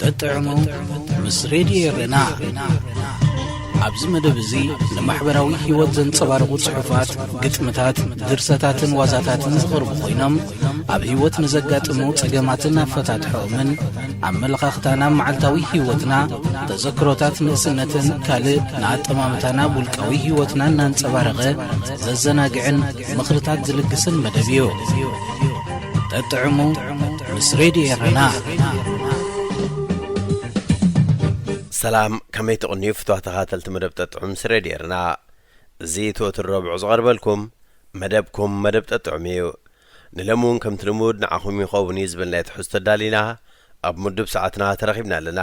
እጥዕሙ ምስ ሬድዮ ኤረና። ኣብዚ መደብ እዚ ንማሕበራዊ ህይወት ዘንጸባርቑ ጽሑፋት፣ ግጥምታት፣ ድርሰታትን ዋዛታትን ዝቐርቡ ኮይኖም፣ ኣብ ህይወት ንዘጋጥሙ ጸገማትን ኣፈታትሖኦምን፣ ኣመለኻኽታና ኣብ መዓልታዊ ህይወትና፣ ተዘክሮታት ንእስነትን ካልእ ንኣጠማምታና ኣብ ውልቃዊ ህይወትና እናንጸባረቐ ዘዘናግዕን ምኽርታት ዝልግስን መደብ እዩ። ጠጥዕሙ ምስ ሬድዮ ኤረና። ሰላም፣ ከመይ ትቕንዩ ፍትዋ ተኻተልቲ መደብ ጠጥዑም ምስ ሬድዮ ኤረና? እዚ እቲ ወትሩ ረቡዕ ዝቐርበልኩም መደብኩም መደብ ጠጥዑም እዩ። ንሎሚ እውን ከምቲ ልሙድ ንዓኹም ይኸውን እዩ ዝበልናዮ ትሕዝቶ ኣዳሊና ኣብ ምዱብ ሰዓትና ተረኺብና ኣለና።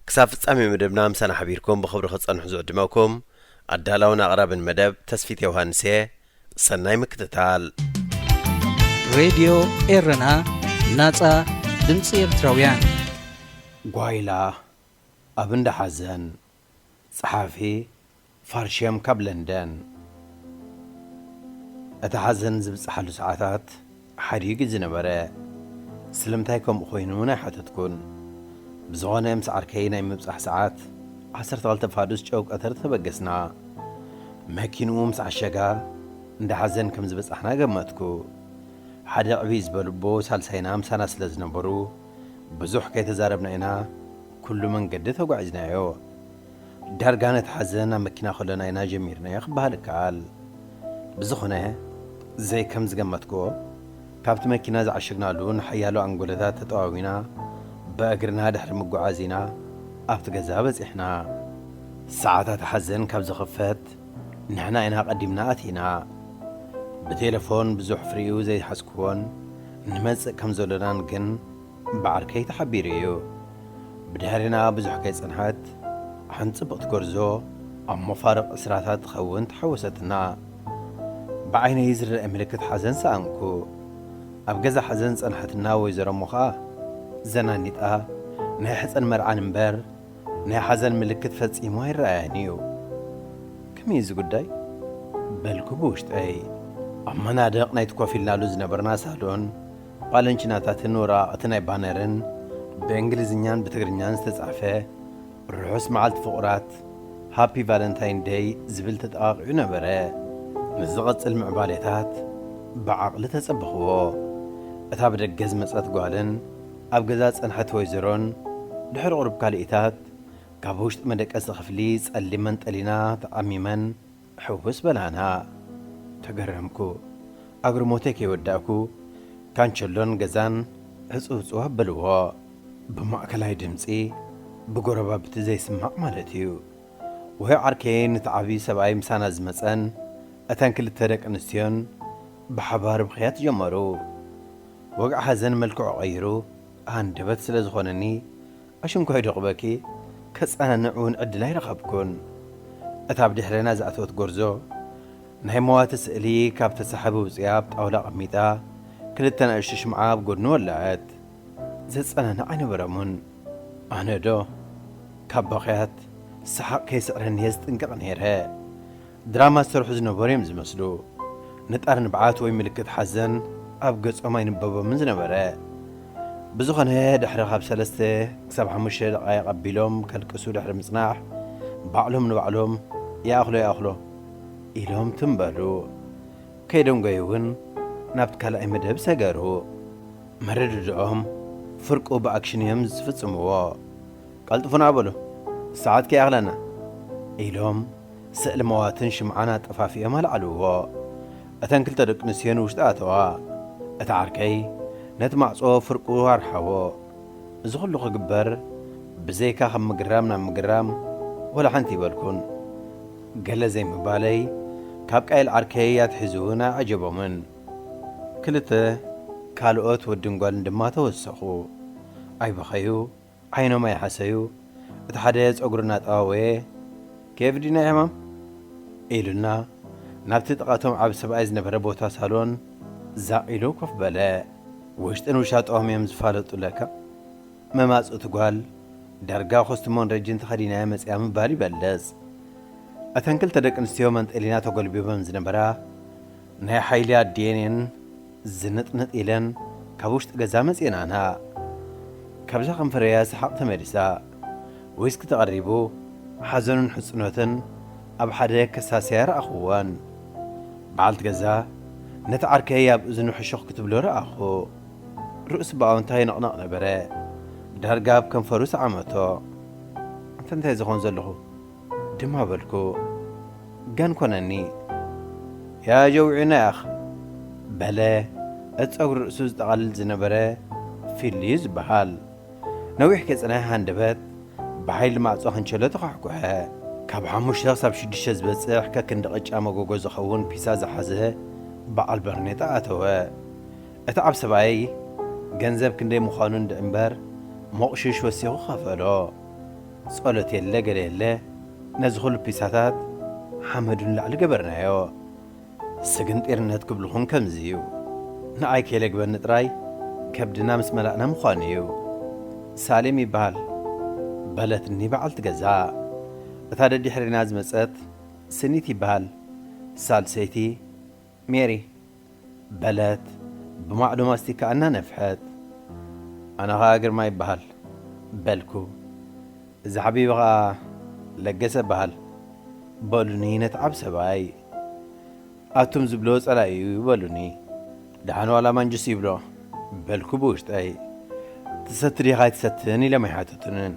ክሳብ ፍጻሜ መደብና ምሳና ሓቢርኩም ብኽብሪ ክትጸንሑ ዝዕድመኩም ኣዳላውን ኣቕራብን መደብ ተስፊት ዮሃንስ እየ። ሰናይ ምክትታል። ሬድዮ ኤረና፣ ናጻ ድምጺ ኤርትራውያን። ጓይላ ኣብ እንዳ ሓዘን። ጸሓፊ ፋርሸም ካብ ለንደን። እቲ ሓዘን ዝብጽሓሉ ሰዓታት ሓዲጉ ዝነበረ። ስለምንታይ ከምኡ ኮይኑ እውን ኣይሓተትኩን። ብዝኾነ ምስ ዓርከይ ናይ ምብጻሕ ሰዓት ዓሰርተ ክልተ ፋዱስ ጨው ቀትር ተበገስና። መኪንኡ ምስ ዓሸጋ እንዳ ሓዘን ከም ዝበጻሕና ገመትኩ። ሓደ ዕብይ ዝበሉ ኣቦ ሳልሳይና ምሳና ስለ ዝነበሩ ብዙሕ ከይተዛረብና ኢና ኩሉ መንገዲ ተጓዒዝናዮ። ዳርጋ ነቲ ሓዘን ኣብ መኪና ከለና ኢና ጀሚርናዮ ክበሃል ይከኣል። ብዝኾነ፣ ዘይከም ዝገመትክዎ፣ ካብቲ መኪና ዝዓሸግናሉ ንሓያሎ ኣንጎሎታት ተጠዋዊና ብእግርና ድሕሪ ምጉዓዝ ኢና ኣብቲ ገዛ በጺሕና። ሰዓታት ሓዘን ካብ ዝኽፈት ንሕና ኢና ቀዲምና ኣቲና። ብቴለፎን ብዙሕ ፍሪኡ ዘይሓዝክዎን ንመጽእ ከም ዘሎናን ግን ብዓርከይ ተሓቢሩ እዩ። ብድሕሪና ብዙሕ ከይጸንሐት፣ ሓንቲ ጽብቕቲ ጎርዞ ኣብ መፋርቕ ዕስራታት ትኸውን ተሓወሰትና። ብዓይነይ ዝረአ ምልክት ሓዘን ሰኣንኩ። ኣብ ገዛ ሓዘን ዝጸንሐትና ወይዘሮ እሞ ኸኣ ዘናኒጣ ናይ ሕጸን መርዓን እምበር ናይ ሓዘን ምልክት ፈጺሙ ኣይረኣያን እዩ። ከመይ እዚ ጉዳይ? በልኩ ብውሽጠይ። ኣብ መናድቕ ናይቲ ኮፍ ኢልናሉ ዝነበርና ሳሎን ባለንቺናታትን ወረቓቕቲ ናይ ባነርን ብእንግሊዝኛን ብትግርኛን ዝተጻሕፈ ርሑስ መዓልቲ ፍቑራት፣ ሃፒ ቫለንታይን ደይ ዝብል ተጠቓቒዑ ነበረ። ንዝቐጽል ምዕባሌታት ብዓቕሊ ተጸበኽዎ። እታ ብደገ ዝመጸት ጓልን ኣብ ገዛ ዝጸንሐት ወይዘሮን ድሕሪ ቁሩብ ካልኢታት ካብ ውሽጢ መደቀሲ ክፍሊ ጸሊም መንጠሊና ተዓሚመን ሕውስ በላና። ተገረምኩ። ኣግርሞተይ ከይወዳእኩ፣ ካንቸሎን ገዛን ዕጽውጽው ኣበልዎ። ብማእከላይ ድምጺ፣ ብጎረባብቲ ዘይስማዕ ማለት እዩ። ወይ ዓርከይን እቲ ዓቢ ሰብኣይ ምሳና ዝመጸን፣ እተን ክልተ ደቂ ኣንስትዮን ብሓባር ብኽያት ጀመሩ። ወግዒ ሓዘን መልክዑ ቀይሩ፣ ኣንደበት ስለ ዝኾነኒ፣ ኣሽንኳይ ዶ ክበኪ፣ ከጸናንዕ እውን ዕድል ኣይረኸብኩን። እታ ብድሕረና ዝኣተወት ጎርዞ፣ ናይ መዋቲ ስእሊ ካብ ተሳሓቢ ውጽያ ኣብ ጣውላ ኣቐሚጣ፣ ክልተ ንኣሽቱ ሽምዓ ኣብ ጎድኑ ወለዐት። ዘጸናንዕ ኣይነበረሙን። ኣነ ዶ፣ ካብ በኽያት ሰሓቕ ከይስዕረኒ እየ ዝጥንቀቕ ነይረ። ድራማ ዝሰርሑ ዝነበሩ እዮም ዝመስሉ። ንጣር ንብዓት ወይ ምልክት ሓዘን ኣብ ገጾም ኣይንበቦምን ዝነበረ። ብዝኾነ፣ ድሕሪ ካብ ሰለስተ ክሳብ ሓሙሽተ ደቓይቕ ኣቢሎም ከልቅሱ ድሕሪ ምጽናሕ፣ ባዕሎም ንባዕሎም፣ "ይኣኽሎ፣ ይኣኽሎ" ኢሎም ትም በሉ። ከይደንጎዩ እውን ናብቲ ካልኣይ መደብ ሰገሩ። መረድድኦም ፍርቁ ብኣክሽን እዮም ዝፍጽምዎ። "ቀልጥፉና በሉ፣ ሰዓት ከይኣኽለና" ኢሎም ስእሊ መዋትን ሽምዓን ኣጠፋፊኦም ኣልዓልዎ። እተን ክልተ ደቂ ኣንስትዮ ንውሽጢ ኣተዋ። እቲ ዓርከይ ነቲ ማዕጾ ፍርቁ ኣርሓዎ። እዚ ኩሉ ክግበር ብዘይካ ካብ ምግራም ናብ ምግራም ወላ ሓንቲ ይበልኩን። ገለ ዘይምባለይ ካብ ቃይል ዓርከይ ኣትሒዙ እውን ኣይዓጀቦምን። ክልተ ካልኦት ወድን ጓልን ድማ ተወሰኹ። ኣይበኸዩ፣ ዓይኖም ኣይሓሰዩ። እቲ ሓደ ጸጉሩ እናጠዋወየ፣ "ኬፍ ዲና ሕማም?" ኢሉና ናብቲ ጥቓቶም ዓቢ ሰብኣይ ዝነበረ ቦታ ሳሎን ዛቕ ኢሉ ኮፍ በለ። ውሽጥን ውሻጦም እዮም ዝፋለጡ ለካ። መማጽእቲ ጓል ዳርጋ ኮስትሞን ረጅን ተኸዲና እያ መጺኣ ምባል ይበልጽ። እተን ክልተ ደቂ ኣንስትዮ መንጠሊና ተጎልቢበን ዝነበራ ናይ ሓይሊ ኣዲኤን እየን ዝንጥንጥ ኢለን ካብ ውሽጢ ገዛ መጺኤናና። ካብዛ ከንፈረያ ሰሓቕ ተመሊሳ። ዊስኪ ተቐሪቡ፣ ሓዘኑን ሕጽኖትን ኣብ ሓደ ከሳስያ ረኣኽወን። በዓልቲ ገዛ፣ ነቲ ዓርከይ ኣብ እዝኑ ሕሹኽ ክትብሎ ረኣኹ። ርእሱ ብኣወንታ ይነቕነቕ ነበረ። ዳርጋ ኣብ ከንፈሩ ሰዓመቶ። "እንተ እንታይ ዝኾን ዘለኹ?" ድማ በልኩ። "ጋን ኮነኒ። ያ ጀውዒና ያኽ?" በለ። እቲ ጸጉሪ ርእሱ ዝጠቓልል ዝነበረ ፊል እዩ ዝበሃል። ነዊሕ ከይጸንሐ ሃንደበት ብሓይሊ ማዕጾ ከንቸሎ ተኳሕኩሐ። ካብ ሓሙሽተ ክሳብ ሽዱሽተ ዝበጽሕ ከክንዲ ቅጫ መጎጎ ዝኸውን ፒሳ ዝሓዘ በዓል በርኔጣ ኣተወ። እቲ ዓብ ሰብኣይ ገንዘብ ክንደይ ምዃኑ እንድዒ እምበር፣ ሞቕሽሽ ወሲኹ ከፈሎ። ጸሎት የለ ገለ የለ፣ ነዚ ኹሉ ፒሳታት ሓመዱ ንላዕሊ ገበርናዮ። ስግንጢርነት ክብልኹም ከምዚ እዩ። ንዓይ ከይለግበኒ ጥራይ ከብድና ምስ መላእና ምዃኑ እዩ። ሳሌም ይበሃል፣ በለትኒ በዓልቲ ገዛ። እታ ደድሕሬና ዝመጸት ስኒት ይበሃል፣ ሳልሰይቲ ሜሪ፣ በለት ብማዕዶ ማስቲካ እናነፍሐት። ኣነ ኸኣ ግርማ ይበሃል፣ በልኩ። እዚ ሓቢቢ ኸኣ ለገሰ በሃል፣ በሉኒ ነቲ ዓብ ሰብኣይ። ኣቱም ዝብሎ ጸላኢ እዩ በሉኒ። ደሓን ዋላ ማንጁስ ይብሎ፣ በልኩ ብውሽጠይ። "ትሰቲ ዲኻ ኣይትሰትን?" ኢሎም ኣይሓተቱንን።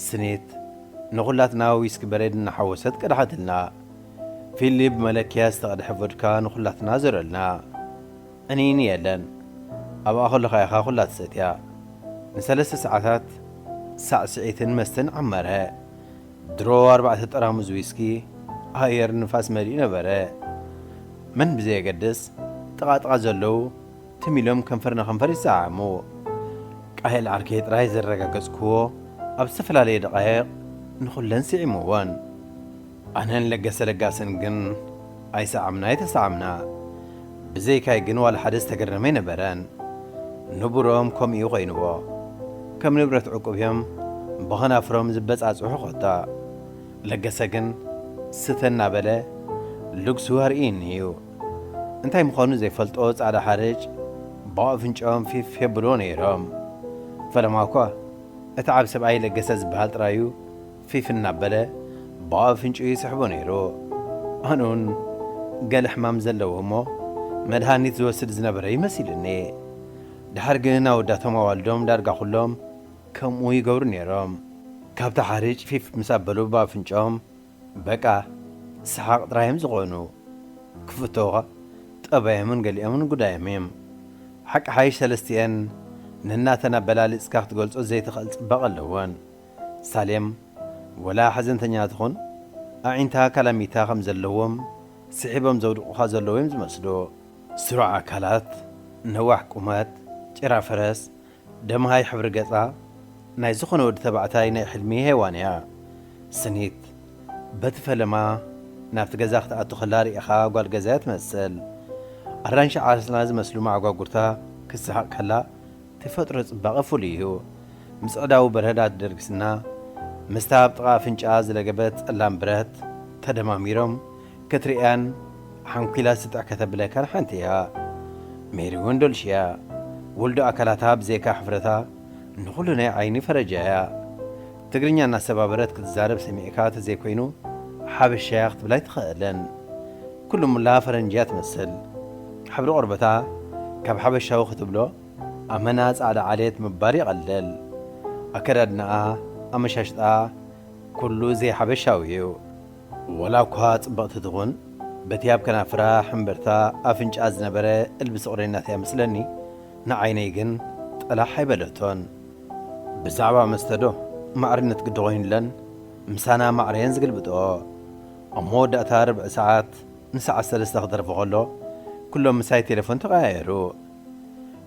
ስኒት ንኹላትና ዊስኪ በሬድ እናሓወሰት ቀድሓትልና። ፊሊፕ መለኪያ ዝተቐድሐ ቮድካ ንኹላትና ዘረልና። እኒኒ የለን። ኣብኣ ከለኻ ኢኻ ኩላ ትሰትያ። ንሰለስተ ሰዓታት ሳዕስዒትን መስተን ዓመረ። ድሮ ኣርባዕተ ጠራሙዝ ዊስኪ ኣየር ንፋስ መሊኡ ነበረ። መን ብዘየገድስ ጥቓ ጥቓ ዘለዉ ትም ኢሎም ከንፈር ንኸንፈር ይሰዓዓሙ። ቃየል ዓርከይ ጥራይ ዘረጋገጽክዎ ኣብ ዝተፈላለየ ደቓይቕ ንኹለን ስዒምወን። ኣነን ለገሰ ለጋስን ግን ኣይሰዓምና ኣይተሰዓምና። ብዘይካይ ግን ዋላ ሓደ ዝተገረመ ኣይነበረን። ንቡሮም ከምኡ እዩ ኮይንዎ። ከም ንብረት ዕቁብ እዮም ብኸናፍሮም ዝበጻጽሑ ኮታ። ለገሰ ግን ስተ እናበለ ልግሱ ኣርእይኒ እዩ። እንታይ ምዃኑ ዘይፈልጦ ጻዕዳ ሓርጭ ብኣፍንጫኦም ፊፍ የብልዎ ነይሮም። ፈለማ እኳ እቲ ዓብ ሰብኣይ ለገሰ ዝበሃል ጥራዩ ፊፍ እናበለ ብኣፍንጭኡ ይስሕቦ ነይሩ። ኣነውን ገለ ሕማም ዘለዎ እሞ መድሃኒት ዝወስድ ዝነበረ ይመሲሉኒ። ድሓር ግን ኣወዳቶም ኣዋልዶም ዳርጋ ኩሎም ከምኡ ይገብሩ ነይሮም። ካብታ ሓርጭ ፊፍ ምስ ኣበሉ ብኣፍንጫኦም በቃ ሰሓቕ ጥራይ እዮም ዝኾኑ። ክፍተውኻ ጠባዮምን ገሊኦምን ጉዳዮም እዮም። ሓቂ ሓይሽ ሰለስቲኤን ነናተን ኣበላሊጽካ ክትገልጾ ዘይትኽእል ጽባቐ ኣለወን። ሳሌም ወላ ሓዘንተኛ ትኹን ኣዒንታ ካላሚታ ከም ዘለዎም ስሒቦም ዘውድቑኻ ዘለዉ እዮም ዝመስሉ። ስሩዕ ኣካላት፣ ነዋሕ ቁመት፣ ጭራ ፈረስ፣ ደምሃይ ሕብሪ ገጻ ናይ ዝኾነ ወዲ ተባዕታይ ናይ ሕልሚ ሄዋን እያ። ስኒት በቲ ፈለማ ናብቲ ገዛ ክትኣቱ ከላ ርኢኻ ጓል ገዛ እያ ትመስል። ኣራንሺ ዓስና ዝመስሉ መዓጓጉርታ ክትስሕቕ ከላ ትፈጥሮ ጽባቐ ፍሉይ እዩ። ምጽዕዳዊ በረድ ኣደርግስና ምስታ ኣብ ጥቓ ኣፍንጫኣ ዝለገበት ጸላም ብረት ተደማሚሮም ክትርእያን ሓንኲላ ስጥዕ ከተብለካን ሓንቲ እያ። ሜሪ እውን ዶልሽ እያ። ውልዶ ኣካላታ ብዘይካ ሕፍረታ ንኹሉ ናይ ዓይኒ ፈረጃ እያ። ትግርኛ እናሰባበረት ክትዛረብ ሰሚዕካ ተዘይኮይኑ ሓበሻ እያ ክትብላ ኣይትኽእልን። ኩሉ ሙላ ፈረንጂ እያ ትመስል። ሕብሪ ቆርበታ ካብ ሓበሻዊ ክትብሎ ኣመና ጻዕዳ ዓሌት ምባል ይቐልል። ኣከዳድናኣ፣ ኣመሻሽጣኣ፣ ኩሉ ዘይሓበሻዊ እዩ። ወላ እኳ ጽብቕቲ ትኹን፣ በቲ ኣብ ከናፍራ፣ ሕምብርታ፣ ኣፍንጫኣ ዝነበረ እልቢ ስቑሬናት እያ መስለኒ፣ ንዓይነይ ግን ጠላሕ ኣይበለቶን። ብዛዕባ መስተ ዶ ማዕርነት ግዲ ኮይኑለን፣ ምሳና ማዕረየን ዝግልብጥኦ። ኣብ መወዳእታ ርብዒ ሰዓት ንሰዓት ሰለስተ ክተርፎ ከሎ፣ ኩሎም ምሳይ ቴሌፎን ተቐያየሩ።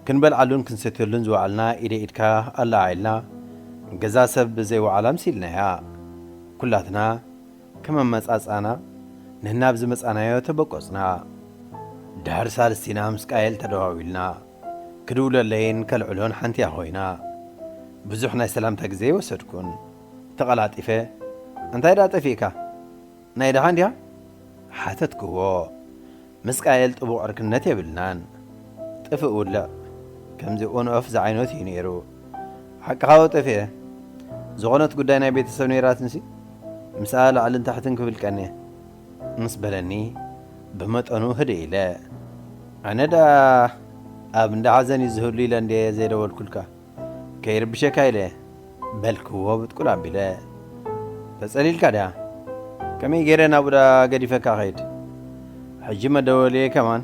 ክንበልዓሉን ክንሰትየሉን ዝወዓልና ኢደ ኢድካ ኣለዓዒልና፣ ገዛ ሰብ ዘይወዓላ ምሲልናያ። ኩላትና ከም ኣመጻጽኣና ነናብ ዝመጻናዮ ተበቆጽና። ድሕሪ ሳልስቲና ምስ ቃየል ተደዋዊልና። ክድውለለይን ከልዕሎን ሓንቲያ ኮይና። ብዙሕ ናይ ሰላምታ ግዜ ኣይወሰድኩን። ተቐላጢፈ፣ "እንታይ ደኣ ጠፊእካ? ናይ ደሓን ዲኻ?" ሓተትክዎ። ምስ ቃየል ጥቡቕ ዕርክነት የብልናን። ጥፍእ ውልዕ፣ ከምዚ ኦን ኦፍ ዝዓይነቱ እዩ ነይሩ። ሓቅኻ ወጠፍየ። ዝኾነት ጉዳይ ናይ ቤተሰብ ነይራትንሲ፣ ምስኣ ላዕልን ታሕትን ክብል ቀንየ ምስ በለኒ፣ ብመጠኑ ህድእ ኢለ። ኣነ ደኣ ኣብ እንዳ ሓዘን እዩ ዝህሉ ኢለ እንድየ ዘይደወልኩልካ። ከይርብሸካ ኢለ በልክዎ ብጥቁል ኣቢለ። ተጸሊልካ ድያ? ከመይ ገይረ ናብኡ ደኣ ገዲፈካ ከይድ? ሕጂ መደወልየ ከማን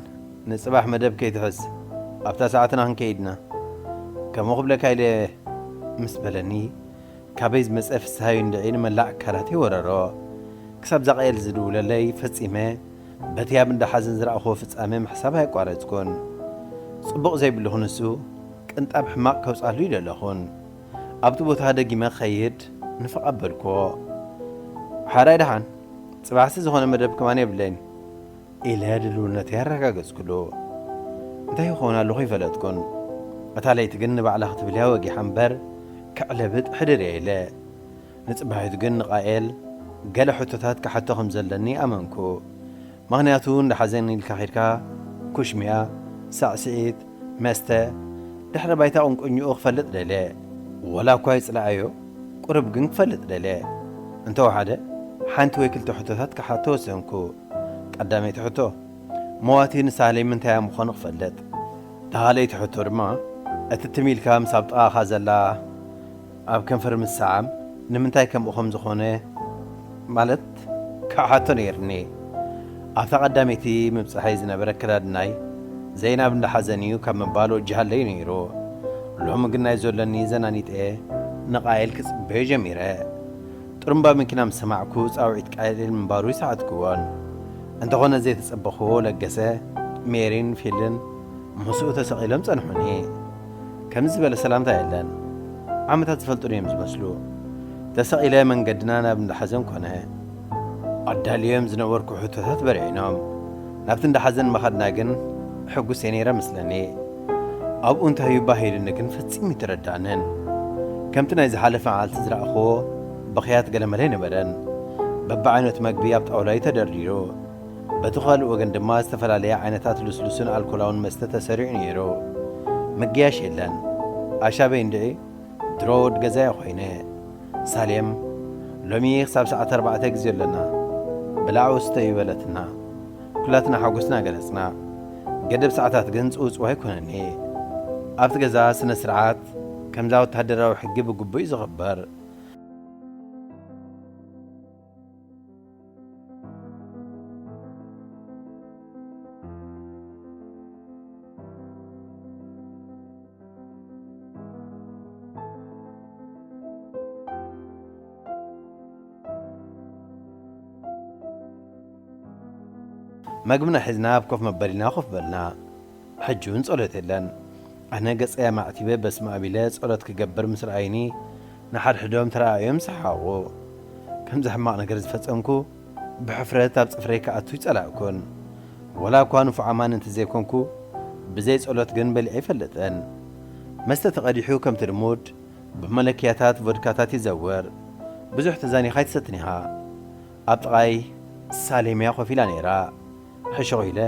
ንጽባሕ መደብ ከይትሕዝ ኣብታ ሰዓትና ክንከይድና። ከምኡ ክብለካ ኢለ ምስ በለኒ፣ ካበይ ዝመጸ ፍስሃዩ እንድዒ ንመላእ ኣካላተይ ወረሮ። ክሳብ ዛቕኤል ዝድውለለይ ፈጺመ በቲ ኣብ እንዳ ሓዘን ዝረኣኽዎ ፍጻመ ምሕሳብ ኣየቋረጽኩን። ጽቡቕ ዘይብሉ ክንሱ ቅንጣብ ሕማቕ ከውጻሉ ይደለኹን። ኣብቲ ቦታ ደጊመ ክኸይድ ንፍቕ ኣበልክዎ። ሓራይ ደሓን፣ ጽባሕሲ ዝኾነ መደብ ከማን የብለይን ኢለ ድልውነተይ ኣረጋገጽኩሉ። እንታይ ይኸውን ኣለኹ ይፈለጥኩን። እታ ለይቲ ግን ንባዕላ ክትብል እያ ወጊሓ እምበር፣ ከዕለብጥ ሕድር እየ ኢለ። ንጽባሒቱ ግን ንቃኤል ገለ ሕቶታት ክሓቶ ከም ዘለኒ ኣመንኩ። ምኽንያቱ እንዳ ሓዘን ኢልካ ኸይድካ፣ ኩሽሚያ፣ ሳዕስዒት፣ መስተ፣ ድሕረ ባይታ ቁንቁኝኡ ክፈልጥ ደልየ። ወላ እኳ ይጽልኣዮ፣ ቁሩብ ግን ክፈልጥ ደልየ። እንተወሓደ፣ ሓንቲ ወይ ክልተ ሕቶታት ክሓቶ ወሰንኩ። ቀዳመይቲ ሕቶ፣ መዋቲ ንሳሌም ምንታይ እያ ምዃኑ ክፈልጥ። እታ ካልኣይቲ ሕቶ ድማ፣ እቲ ትም ኢልካ ምስ ኣብ ጥቓኻ ዘላ ኣብ ከንፈር ምስዓም ንምንታይ ከምኡ ከም ዝኾነ ማለት ክሓቶ ነይርኒ። ኣብታ ቀዳመይቲ ምብጻሐይ ዝነበረ ኣከዳድናይ ዘይናብ እንዳ ሓዘን እዩ ካብ ምባል ወጅሃለይ ነይሩ። ሎሚ ግን ናይ ዘሎኒ ዘናኒጠ ንቃኤል ክጽበዮ ጀሚረ። ጥሩምባ መኪና ምስ ሰማዕኩ ጻውዒት ቃኤል ምንባሩ ይሰዓትክዎን። እንተኾነ ዘይተጸበኽዎ ለገሰ፣ ሜሪን ፊልን ምስኡ ተሰቒሎም ጸንሑኒ። ከምዚ ዝበለ ሰላምታ የለን። ዓመታት ዝፈልጡኒ እዮም ዝመስሉ። ተሰቒለ መንገድና ናብ እንዳ ሓዘን ኮነ። ኣዳልዮም ዝነበርኩ ሕቶታት በርዒኖም። ናብቲ እንዳ ሓዘን ምኻድና ግን ሕጉስ እየ ነይረ መስለኒ። ኣብኡ እንታይ እዩ ባሂሉኒ ግን ፈጺሙ ኣይተረዳእንን። ከምቲ ናይ ዝሓለፈ መዓልቲ ዝረኣኽዎ ብኽያት ገለመለ ኣይነበረን። በብዓይነቱ መግቢ ኣብ ጣውላ እዩ ተደርዲሩ። በቲ ካልእ ወገን ድማ ዝተፈላለየ ዓይነታት ልስሉስን ኣልኮላውን መስተ ተሰሪዑ ነይሩ። ምግያሽ የለን። ኣሻበይ እንድዒ ድሮ ወዲ ገዛ እየ ኮይነ። ሳሌም፣ ሎሚ ክሳብ ሰዓት ኣርባዕተ ግዜ ኣለና። ብላዕ ወስተ እዩ በለትና። ኩላትና ሓጎስና ገለጽና። ገደብ ሰዓታት ግን ጽውጽው ኣይኮነን። ኣብቲ ገዛ ስነ ስርዓት ከምዛ ወተሃደራዊ ሕጊ ብግቡእ እዩ ዝኽበር። መግብና ሒዝና ኣብ ኮፍ መበሊና ኮፍ በልና። ሕጂ እውን ጸሎት የለን። ኣነ ገጸይ ኣማዕቲበ በስመ ኣብ ኢለ ጸሎት ክገብር ምስ ረኣዩኒ፣ ንሓድሕዶም ተረኣእዮም ሰሓቑ። ከምዚ ሕማቕ ነገር ዝፈጸምኩ ብሕፍረት ኣብ ጽፍረይ ክኣቱ ይጸላእኩን። ወላ እኳ ንፉዕ ኣማኒ እንተዘይኮንኩ፣ ብዘይ ጸሎት ግን በሊዐ ኣይፈልጥን። መስተ ተቐዲሑ ከምቲ ልሙድ ብመለክያታት ቮድካታት ይዘውር። ብዙሕ ተዛኒኻ ኣይትሰትን ኢኻ። ኣብ ጥቓይ ሳሌምያ ኮፍ ኢላ ነይራ። ሕሹኽ ኢለ፣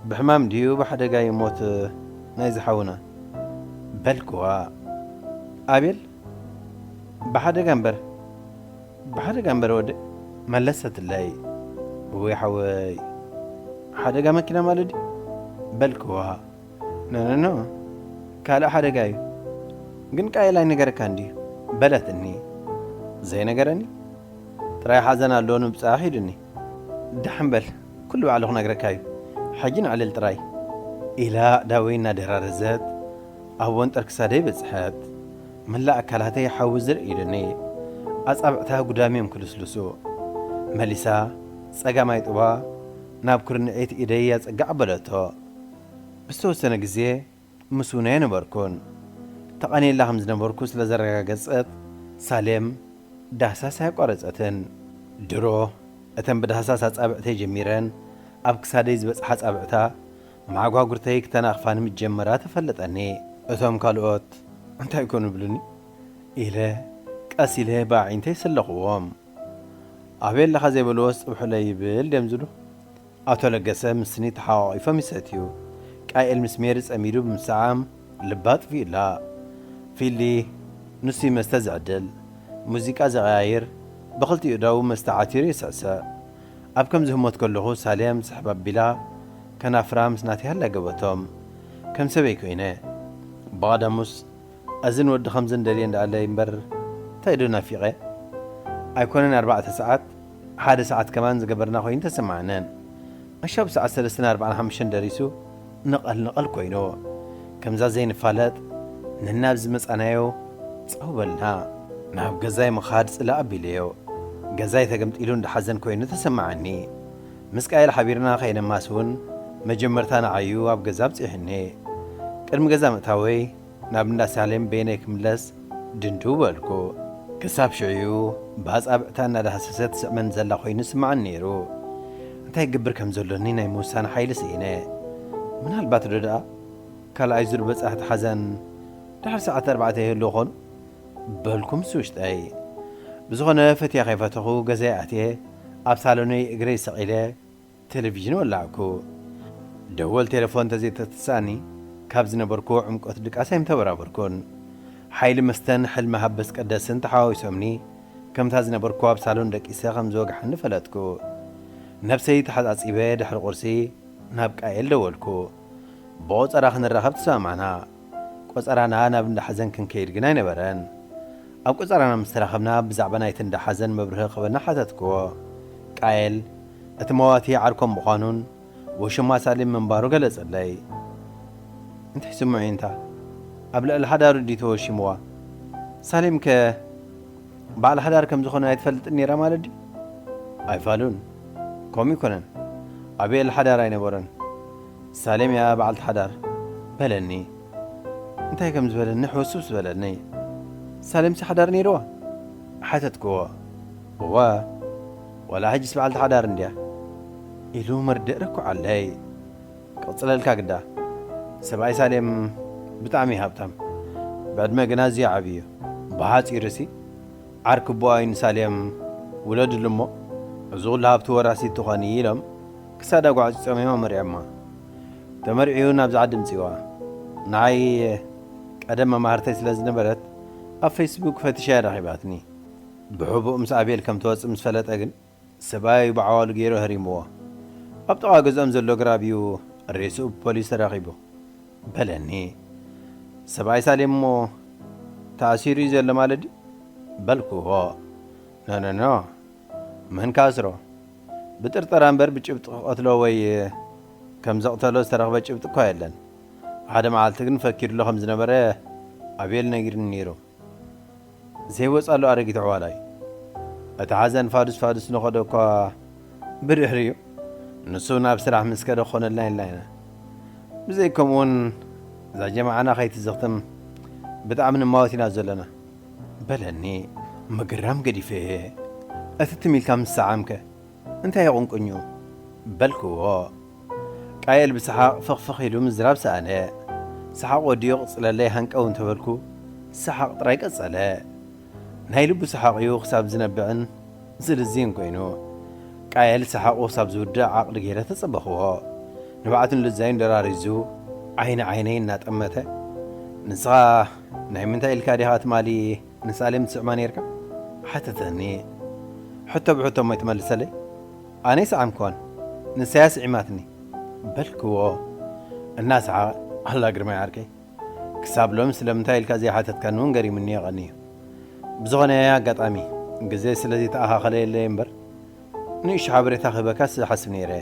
"ብሕማም ድዩ ብሓደጋ ይሞት ናይዚ ሓውና?" በልክዋ። ኣቤል፣ "ብሓደጋ እምበር፣ ብሓደጋ እምበር ወደይ" መለሰትለይ። "ወይ ሓወይ፣ ሓደጋ መኪና ማለት ድዩ?" በልክዋ። "ኖ፣ ኖ፣ ኖ፣ ካልእ ሓደጋ እዩ። ግን ቃኤል ኣይነገረካን ድዩ?" በለትኒ። ዘይነገረኒ? ጥራይ ሓዘን ኣሎ ንምብጻሕ ኢሉኒ። "ደሓን በል፣ ኩሉ ባዕሉ ክነግረካ እዩ። ሕጂ ነዕልል ጥራይ" ኢላ ኣእዳወይ እናደራረዘት ኣብ ወንጠር ክሳደይ በጽሐት። መላእ ኣካላተይ ሓዊ ዝርኢ ኢሉኒ። ኣጻብዕታ ጉዳም እዮም ክልስልሱ። መሊሳ ጸጋማይ ጡባ ናብ ኩርንዒት ኢደይ ኣጸግዕ ኣበለቶ። ብዝተወሰነ ግዜ ምስ ውነ ነበርኩን። ተቐንየላ ከም ዝነበርኩ ስለ ዘረጋገጸት፣ ሳሌም ዳህሳስ ኣየቋረጸትን። ድሮ እተን ብዳህሳስ ኣጻብዕተይ ጀሚረን ኣብ ክሳደይ ዝበጽሓ ኣጻብዕታ መዓጓጉርተይ ክተናኽፋኒ ምስ ጀመራ ተፈለጠኒ። እቶም ካልኦት እንታይ ኮን ይብሉኒ? ኢለ ቀስ ኢለ ብኣዒንተይ ሰለኽዎም። ኣበይ ኣለኻ ዘይበልዎስ ጽብሑለይ ይብል ድዮም ዝብሉ? ኣቶ ለገሰ ምስኒ ተሓቋቒፎም ይሰትዩ። ቃኤል ምስ ሜሪ ጸሚዱ ብምስዓም ልባ ኣጥፊኡላ። ፊሊ፣ ንሱ መስተ ዝዕድል፣ ሙዚቃ ዘቐያይር፣ ብኽልቲኡ እዳዉ መስተ ዓቲሩ ይስዕስዕ። ኣብ ከምዚ ህሞት ከለኹ ሳሌም ስሕብ ኣቢላ ከናፍራ ምስ ናተይ ሃለገበቶም። ከም ሰበይ ኮይነ። ብቐደሙስ እዝን ወዲ ከምዝን ደልየ እንዳኣለይ እምበር እንታይ ዶ ናፊቐ? ኣይኮነን ኣርባዕተ ሰዓት፣ ሓደ ሰዓት ከማን ዝገበርና ኮይኑ ተሰማዕነን። ኣሻብ ሰዓት ሰለስተን ኣርባዓን ሓሙሽተን ደሪሱ ንቐል ንቐል ኮይኑ። ከምዛ ዘይንፋለጥ ነናብ ዝመጻናዮ ጸው በልና። ናብ ገዛይ ምኻድ ጽላእ ኣቢለዮ። ገዛይ ተገምጢሉ እንዳሓዘን ኮይኑ ተሰማዓኒ። ምስ ቃየል ሓቢርና ከይነማስ እውን መጀመርታ ንዓዩ ኣብ ገዛ ኣብጺሑኒ። ቅድሚ ገዛ ምእታወይ ናብ እንዳ ሳሌም በይነይ ክምለስ ድንድው በልኩ። ክሳብ ሽዑ ብኣጻብዕታ እናዳህሰሰት ትስዕመን ዘላ ኮይኑ ይስምዓኒ ነይሩ። እንታይ ክገብር ከም ዘሎኒ ናይ ምውሳን ሓይሊ ስኢነ። ምናልባት ዶ ደኣ ካልኣይ ዙር በጻሕቲ ሓዘን ድሕሪ ሰዓት ኣርባዕተ ይህልዉ ኾኑ? በልኩ ምስ ውሽጠይ። ብዝኾነ ፈትየ ከይፈተኹ ገዛይ ኣትየ ኣብ ሳሎነይ እግረይ ሰቒለ ቴሌቪዥን ወላዕኩ። ደወል ቴሌፎን ተዘይተተስኣኒ ካብ ዝነበርኩዎ ዕምቆት ድቃስ ኣይምተበራበርኩን። ሓይሊ መስተን ሕልሚ ሃበስ ቀደስን ተሓዋዊሶምኒ ከምታ ዝነበርኩዋ ኣብ ሳሎን ደቂሰ ከም ዝወግሓኒ ፈለጥኩ። ነብሰይ ተሓጻጺበ ድሕሪ ቁርሲ ናብ ቃየል ደወልኩ። ብቖጸራ ክንራኸብ ተሰማማዕና። ቆጸራና ናብ እንዳ ሓዘን ክንከይድ ግን ኣይነበረን። ኣብ ቆጸራና ምስ ተራኸብና ብዛዕባ ናይቲ እንዳ ሓዘን መብርሂ ክህበና ሓተትክዎ። ቃየል እቲ መዋቲ ዓርኮም ምዃኑን ወሽማ ሳሌም ምንባሩ ገለጸለይ። እንታይ ስምዑ እንታ ኣብ ልዕሊ ሓዳሩ ድዩ ተወሺምዋ? ሳሌም ከ በዓል ሓዳር ከም ዝኾነ ኣይትፈልጥን ነይራ ማለት ድዩ? ኣይፋሉን። ከምኡ ይኮነን። ኣቤል ሓዳር ኣይነበሮን። ሳሌም እያ በዓልቲ ሓዳር በለኒ። እንታይ ከም ዝበለኒ ሕውስውስ በለኒ። ሳሌምሲ ሓዳር ነይርዋ? ሓተትክዎ። እወ፣ ዋላ ሕጅስ በዓልቲ ሓዳር እንድያ ኢሉ መርድእ ረኩዓለይ። ክቕጽለልካ ግዳ። ሰብኣይ ሳሌም ብጣዕሚ እዩ ሃብታም። ብዕድመ ግና ኣዝዩ ዓብዪ እዩ። ብሓጺሩሲ ዓርኪ ኣቦኣ እዩ ንሳሌም ውለድሉ እሞ፣ እዚ ኩሉ ሃብቲ ወራሲት ትኾኒ ኢሎም ክሳዳ ጓዕጺጾም እዮም ኣመሪዖማ። ተመርዕዩ ናብዚ ዓዲ ምጺዋ። ንዓይ ቀደም መማህርተይ ስለ ዝነበረት ኣብ ፌስቡክ ፈቲሻ እያ ረኺባትኒ። ብሕቡእ ምስ ኣቤል ከም ትወጽእ ምስ ፈለጠ ግን ሰብኣይ ብዓዋሉ ገይሩ ኣህሪምዎ። ኣብ ጥቓ ገዝኦም ዘሎ ግራብ እዩ ሬስኡ ብፖሊስ ተረኺቡ በለኒ። ሰብኣይ ሳሌም እሞ ተኣሲሩ እዩ ዘሎ ማለት ድዩ? በልክዎ። ኖ ኖ ኖ፣ መን ክኣስሮ? ብጥርጠራ እምበር ብጭብጢ ክቐትሎ ወይ ከም ዘቕተሎ ዝተረኽበ ጭብጢ እኳ የለን። ሓደ መዓልቲ ግን ፈኪሩሉ ከም ዝነበረ ኣቤል ነጊሩኒ ነይሩ። ዘይወጻሉ ኣረጊት ዕዋላ እዩ። እቲ ሓዘን ፋዱስ ፋዱስ ንኸዶ እኳ ብድሕሪኡ ንሱ ናብ ስራሕ ምስ ከደ ክኾነልና ኢልና ኢና። ብዘይ ከምኡ እውን እዛ ጀማዓና ከይትዝኽትም ብጣዕሚ ንማወት ኢና ዘለና በለኒ። ምግራም ገዲፈ እየ። እቲ ትም ኢልካ ምስ ሰዓምከ እንታይ ይቑንቁኙ? በልክዎ። ቃየል ብሰሓቕ ፍኽፍኽ ኢሉ ምዝራብ ሰኣነ። ሰሓቕ ወዲኡ ቅጽለለይ ሃንቀው እንተበልኩ ሰሓቕ ጥራይ ቀጸለ። ናይ ልቡ ሰሓቕ እዩ ክሳብ ዝነብዕን ዝልዝይን ኮይኑ። ቃየል ሰሓቑ ክሳብ ዝውድእ ዓቕሊ ገይረ ተጸበኽዎ። ንብዓቱን ልዛዩን ደራሪዙ ዓይኒ ዓይነይ እናጠመተ፣ ንስኻ ናይ ምንታይ ኢልካ ዲኻ ትማሊ ንሳሌም ትስዕማ ነይርካ? ሓተተኒ። ሕቶ ብሕቶ እሞ ኣይትመልሰለይ? ኣነ ኣይሰዓምክዋን፣ ንሳያ ስዒማትኒ በልክዎ እናሰሓቐ። ኣላ ግርማይ ዓርከይ፣ ክሳብ ሎሚ ስለምንታይ ኢልካ ዘይሓተትካኒ እውን ገሪሙኒ የቐንዩ። ብዝኾነ ኣጋጣሚ ግዜ ስለ ዘይተኣኻኸለየለይ እምበር ንእሽቶ ሓበሬታ ክህበካስ ዝሓስብ ነይረ።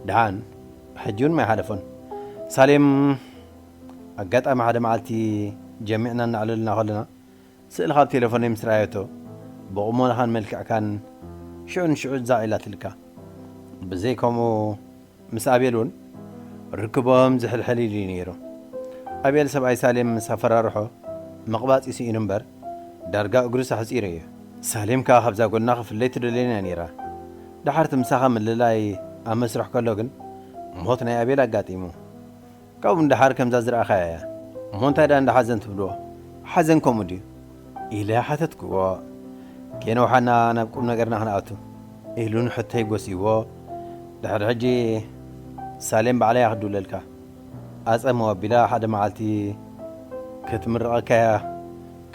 ደሓን ሕጂ እውን ማይሓለፎን። ሳሌም ኣጋጣሚ ሓደ መዓልቲ ጀሚዕና እናዕለልና ከለና ስእልኻ ኣብ ቴሌፎነይ ምስ ረኣየቶ ብቑመናኻን መልክዕካን ሽዑ ንሽዑ ዛዕ ኢላትልካ። ብዘይ ከምኡ ምስ ኣቤል እውን ርክቦም ዝሕልሕል ኢሉ እዩ ነይሩ። ኣቤል ሰብኣይ ሳሌም ምስ ኣፈራርሖ ምቕባጽ እዩ ስኢኑ እምበር ዳርጋ እግሩ ሳሕጺሩ እዩ። ሳሌም ከኣ ካብዛ ጎና ክፍለይ ትደልየን እያ ነይራ። ደሓር እቲ ምሳኻ ምልላይ ኣብ መስርሕ ከሎ ግን ሞት ናይ ኣቤል ኣጋጢሙ። ካብኡ ንደሓር ከምዛ ዝረኣኻያ እያ። እሞ እንታይ ደኣ እንዳ ሓዘን ትብልዎ? ሓዘን ከምኡ ድዩ? ኢለ ሓተትክዎ። ከይነውሓና ናብ ቁም ነገርና ክንኣቱ ኢሉ ንሕቶይ ጎስይዎ። ድሕሪ ሕጂ ሳሌም ባዕላ እያ ክድውለልካ። ኣጸምው ኣቢላ ሓደ መዓልቲ ክትምርቐካ እያ፣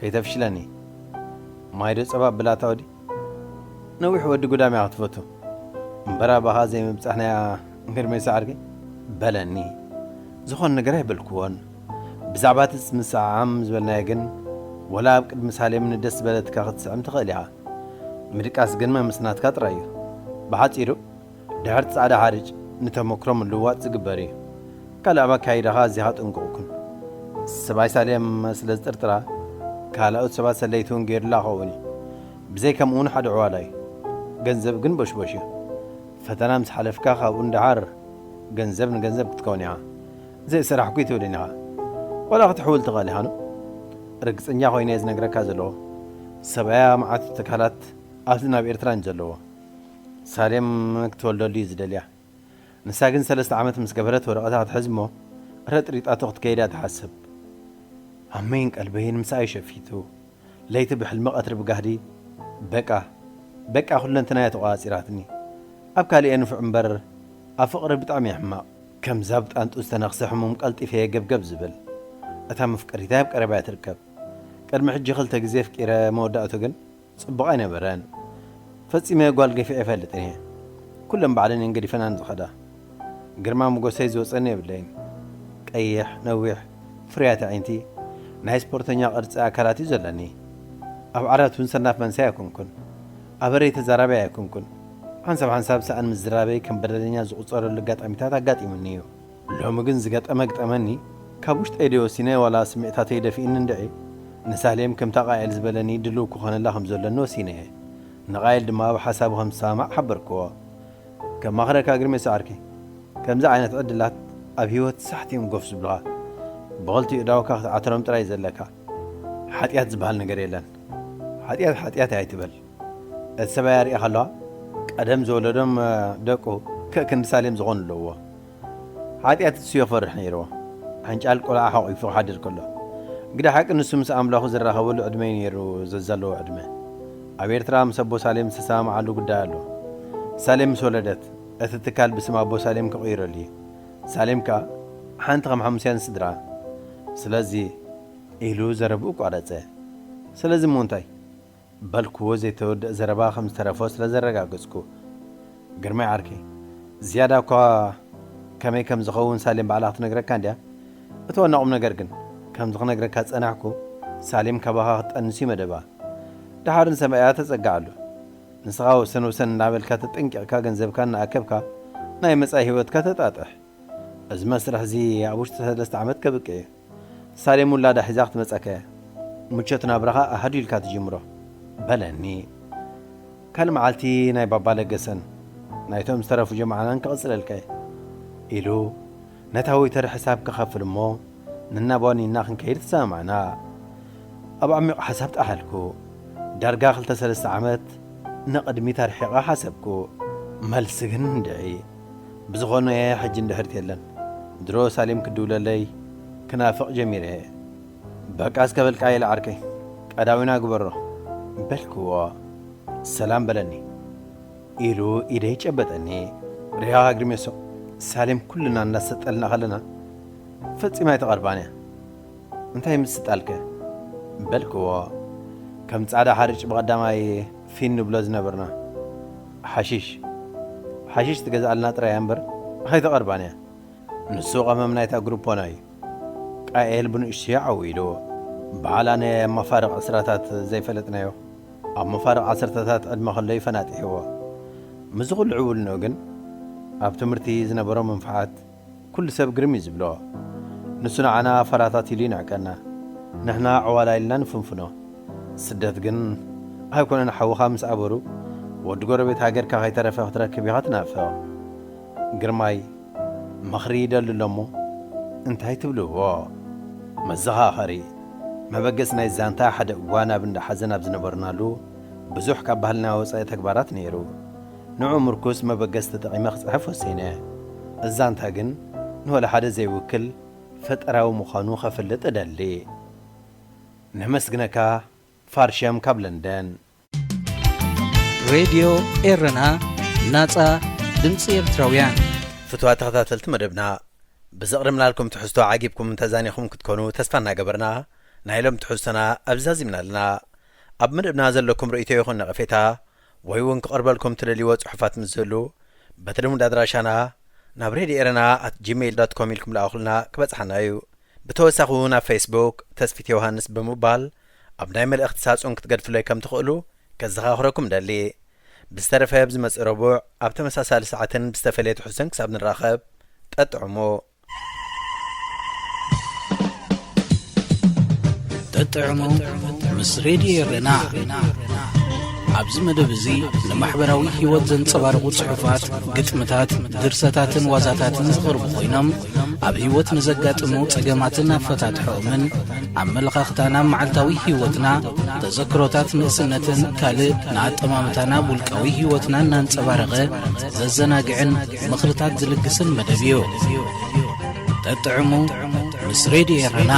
ከይተፍሽለኒ። ማይዶ ጸባ ብላታ ወዲ? ነዊሕ ወዲ ጉዳም እያ ክትፈቱ። እምበር ኣባኻ ዘይምብጻሕ ናይ ግርሜ ሰዓርኪ? በለኒ። ዝኾነ ነገር ኣይበልክዎን። ብዛዕባ እቲ ምስዕዓም ዝበልናዮ ግን፣ ወላ ኣብ ቅድሚ ሳሌም ንደስ ዝበለትካ ክትስዕም ትኽእል ኢኻ። ምድቃስ ግን መምስ ናትካ ጥራይ እዩ። ብሓጺሩ፣ ድሕሪ ጻዕዳ ሓርጭ ንተመክሮ ምልውዋጥ ዝግበር እዩ። ካልእ ኣብ ኣካይዳኻ ኣዚኻ ጥንቁቕ ኩን። ሰብኣይ ሳሌም ስለ ዝጥርጥራ፣ ካልኦት ሰባት ሰለይቲ እውን ገይሩላ ክኸውን እዩ። ብዘይ ከምኡ እውን ሓደ ዕዋላ እዩ። ገንዘብ ግን ቦሽቦሽ እዩ። ፈተና ምስ ሓለፍካ፣ ካብኡ ንደሓር ገንዘብ ንገንዘብ ክትከውን ኢኻ። ዘይሰራሕኩ ኣይትብልን ኢኻ። ዋላ ክትሕውል ትኽእል ኢኻ። ርግጸኛ ኮይነ እየ ዝነግረካ ዘለኹ። ሰብኣያ መዓት ትካላት ኣብዚ ናብ ኤርትራ እዩ ዘለዎ። ሳሌም ክትወልደሉ እዩ ዝደልያ። ንሳ ግን ሰለስተ ዓመት ምስ ገበረት ወረቐታ ክትሕዝ እሞ ረጥሪጣቶ ክትከይድ እያ ትሓስብ። ኣመይን ቀልበይን ምስኣይ ሸፊቱ፣ ለይቲ ብሕልሚ ቀትሪ ብጋህዲ፣ በቃ፣ በቃ ኩለንትናያ ተቋጺራትኒ። ኣብ ካልእ እየ ንፉዕ እምበር ኣብ ፍቕሪ ብጣዕሚ እየ ሕማቕ። ከምዛ ብጣንጡ ዝተነኽሰ ሕሙም ቀልጢፈ እየ ገብገብ ዝብል። እታ መፍቀሪታይ ኣብ ቀረባ እያ ትርከብ። ቅድሚ ሕጂ ክልተ ግዜ ኣፍቂረ መወዳእቱ ግን ጽቡቕ ኣይነበረን። ፈጺመ ጓል ገፊዐ ኣይፈልጥን እየ። ኩለን ባዕለን እየን ገዲፈናን ዝኸዳ። ግርማ ሞገሰይ ዝወጸኒ የብለይን። ቀይሕ፣ ነዊሕ፣ ፍርያት ኣዒንቲ፣ ናይ ስፖርተኛ ቅርጺ ኣካላት እዩ ዘለኒ። ኣብ ዓራት እውን ሰናፍ መንሰይ ኣይኮንኩን። ኣበረይ ተዛራባይ ኣይኮንኩን። ሓንሳብ ሓንሳብ ሰኣን ምዝራበይ ከም በደለኛ ዝቑጸረሉ ኣጋጣሚታት ኣጋጢሙኒ እዩ። ሎሚ ግን ዝገጠመ ግጠመኒ፣ ካብ ውሽጠይ ደይ ወሲነ ዋላ ስምዒታተይ ደፊእኒ እንድዒ፣ ንሳሌም ከምታ ቃኤል ዝበለኒ ድልው ክኾነላ ከም ዘለኒ ወሲነ እየ። ንቃኤል ድማ ኣብ ሓሳቡ ከም ዝሰማማዕ ሓበርክዎ። ከማኽረካ ግርሜ ሰዓርኪ፣ ከምዚ ዓይነት ዕድላት ኣብ ህይወት ሳሕቲ እዮም ጎፍ ዝብሉኻ። ብኽልቲኡ እዳውካ ክትዓትሮም ጥራይ ዘለካ። ሓጢኣት ዝበሃል ነገር የለን። ሓጢኣት ሓጢኣት ኣይትበል። እቲ ሰብኣይ ኣርእኻ ኣለዋ። ቀደም ዝወለዶም፣ እ፣ ደቁ ከክንዲ ሳሌም ዝኾኑ ኣለዎ። ሓጢኣት እሱ የፈርሕ ነይርዎ። ሓንጫል ቆልዓ ሓቑፉ ክሓድር ከሎ። ግደ ሓቂ ንሱ ምስ ኣምላኹ ዝራኸበሉ ዕድመ እዩ ነይሩ ዘዘለዎ ዕድመ። ኣብ ኤርትራ ምስ ኣቦ ሳሌም ዝተሰማምዓሉ ጉዳይ ኣሎ። ሳሌም ምስ ወለደት፣ እቲ ትካል ብስም ኣቦ ሳሌም ክቕይረሉ እዩ። ሳሌም ከኣ ሓንቲ ከም ሓሙስያን ስድራ። ስለዚ፣ ኢሉ ዘረብኡ ኣቋረጸ። ስለዚ እሞ እንታይ? በልክዎ ዘይተወድአ ዘረባ ከም ዝተረፎ ስለ ዘረጋገጽኩ። ግርማይ ዓርከይ፣ ዝያዳ እኳ ከመይ ከም ዝኸውን ሳሌም ባዕላ ክትነግረካ እንድያ። እቲ ዋና ቁም ነገር ግን፣ ከምዚ ክነግረካ ዝጸናሕኩ፣ ሳሌም ካባኻ ክትጠንስ እዩ መደባ። ደሓር ንሰማያ ተጸግዓሉ። ንስኻ ወሰን ወሰን እናበልካ ተጠንቂቕካ ገንዘብካ እናኣከብካ ናይ መጻኢ ህይወትካ ተጣጥሕ። እዚ መስርሕ እዚ ኣብ ውሽጢ ሰለስተ ዓመት ከብቅዕ እዩ። ሳሌም ውላዳ ሒዛ ክትመጸካ እያ። ምቾት ናብራኻ ኣሃዱ ኢልካ ትጅምሮ። በለኒ። ካልእ መዓልቲ ናይ ባባ ለገሰን ናይቶም ዝተረፉ ጀማዓናን ክቕጽለልካ እየ። ኢሉ ነታ ወይተር ሕሳብ ክኸፍል እሞ ንናባኒና ክንከይድ ተሰማማዕና። ኣብ ዓሚቕ ሓሳብ ጠሓልኩ። ዳርጋ ክልተ ሰለስተ ዓመት ንቕድሚት ኣርሒቐ ሓሰብኩ። መልሲ ግን እንድዒ። ብዝኾነ ሕጂ እንድሕርት የለን። ድሮ ሳሌም ክድውለለይ ክናፍቕ ጀሚረ እየ። በቃ እስከ በልካ ኢለ ዓርከይ፣ ቀዳዊና ግበሮ በልክዎ። ሰላም በለኒ ኢሉ ኢደይ ጨበጠኒ። ሪሃኻ ግርሜሶ፣ ሳሌም ኩልና እናሰጠልና ከለና ፈጺማ ኣይተቐርባን እያ። እንታይ ምስጣልከ? በልክዎ። ከም ጻዕዳ ሓርጭ ብቐዳማይ ፊን ንብሎ ዝነበርና። ሓሺሽ። ሓሺሽ ትገዝኣልና ጥራይ እያ እምበር ኣይተቐርባን እያ። ንሱ ቀመም ናይታ ግሩፖና እዩ። ቃኤል ብንእሽቱ ዓው ኢሉ። በዓል ኣነ ኣብ መፋርቕ ዕስራታት ዘይፈለጥናዮ፣ ኣብ መፋርቕ ዓሰርተታት ዕድመ ከሎ እዩ ፈናጢሕዎ። ምስዚ ኩሉ ዕውልንኡ ግን፣ ኣብ ትምህርቲ ዝነበሮ መንፍዓት ኩሉ ሰብ ግርም እዩ ዝብሎ። ንሱ ንዓና ፋራታት ኢሉ ይንዕቀና። ንሕና ዕዋላ ኢልና ንፍንፍኖ። ስደት ግን ኣይኮነን ሓውኻ ምስ ኣበሩ፣ ወዲ ጎረቤት ሃገርካ ከይተረፈ ክትረክብ ኢኻ ትናፍቕ። ግርማይ፣ ምኽሪ ይደሊ ኣሎ እሞ እንታይ ትብልዎ? መዘኻኸሪ፣ መበገሲ ናይ ዛንታ ሓደ እዋን ኣብ እንዳ ሓዘን ኣብ ዝነበርናሉ፣ ብዙሕ ካብ ባህልና ወጻኢ ተግባራት ነይሩ። ንዑ ምርኩስ መበገሲ ተጠቒመ ክጽሕፍ ወሲነ። እዚ ዛንታ ግን ንወላ ሓደ ዘይውክል ፈጠራዊ ምዃኑ ከፍልጥ እደሊ። ነመስግነካ፣ ፋርሸም ካብ ለንደን። ሬድዮ ኤረና፣ ናጻ ድምጺ ኤርትራውያን። ፍቱዋት ተኸታተልቲ መደብና፣ ብዘቕረብናልኩም ትሕዝቶ ዓጊብኩም ተዛኒኹም ክትኮኑ ተስፋ እናገበርና፣ ናይ ሎም ትሕዝቶና ኣብዚ ዛዚምና ኣለና። ኣብ መደብና ዘለኩም ርእይቶ ይኹን ነቐፌታ ወይ እውን ክቐርበልኩም ትደልይዎ ጽሑፋት ምስ ዝህሉ በቲ ልሙድ ኣድራሻና ናብ ሬድዮ ኤረና ኣት ጂሜይል ዶት ኮም ኢልኩም ለኣኹልና ክበጽሓና እዩ። ብተወሳኺ እውን ኣብ ፌስቡክ ተስፊት ዮሃንስ ብምባል ኣብ ናይ መልእኽቲ ሳጹን ክትገድፍለይ ከም ትኽእሉ ከዘኻኽረኩም ደሊ። ብዝተረፈ ብዝመጽእ ረቡዕ ኣብ ተመሳሳሊ ሰዓትን ብዝተፈለየ ትሕዝቶን ክሳብ ንራኸብ ጠጥዕሙ። ጠጥዕሙ ምስ ሬድዮ ኤረና። ኣብዚ መደብ እዚ ንማሕበራዊ ህይወት ዘንጸባርቑ ጽሑፋት፣ ግጥምታት፣ ድርሰታትን ዋዛታትን ዝቐርቡ ኮይኖም ኣብ ህይወት ንዘጋጥሙ ጸገማትን ኣፈታትሖኦምን፣ ኣመለኻኽታና ኣብ መዓልታዊ ህይወትና፣ ተዘክሮታት ንእስነትን ካልእ ንኣጠማምታና ኣብ ውልቃዊ ህይወትና እናንጸባረቐ ዘዘናግዕን ምኽርታት ዝልግስን መደብ እዩ። ጠጥዕሙ ምስ ሬድዮ ኤረና።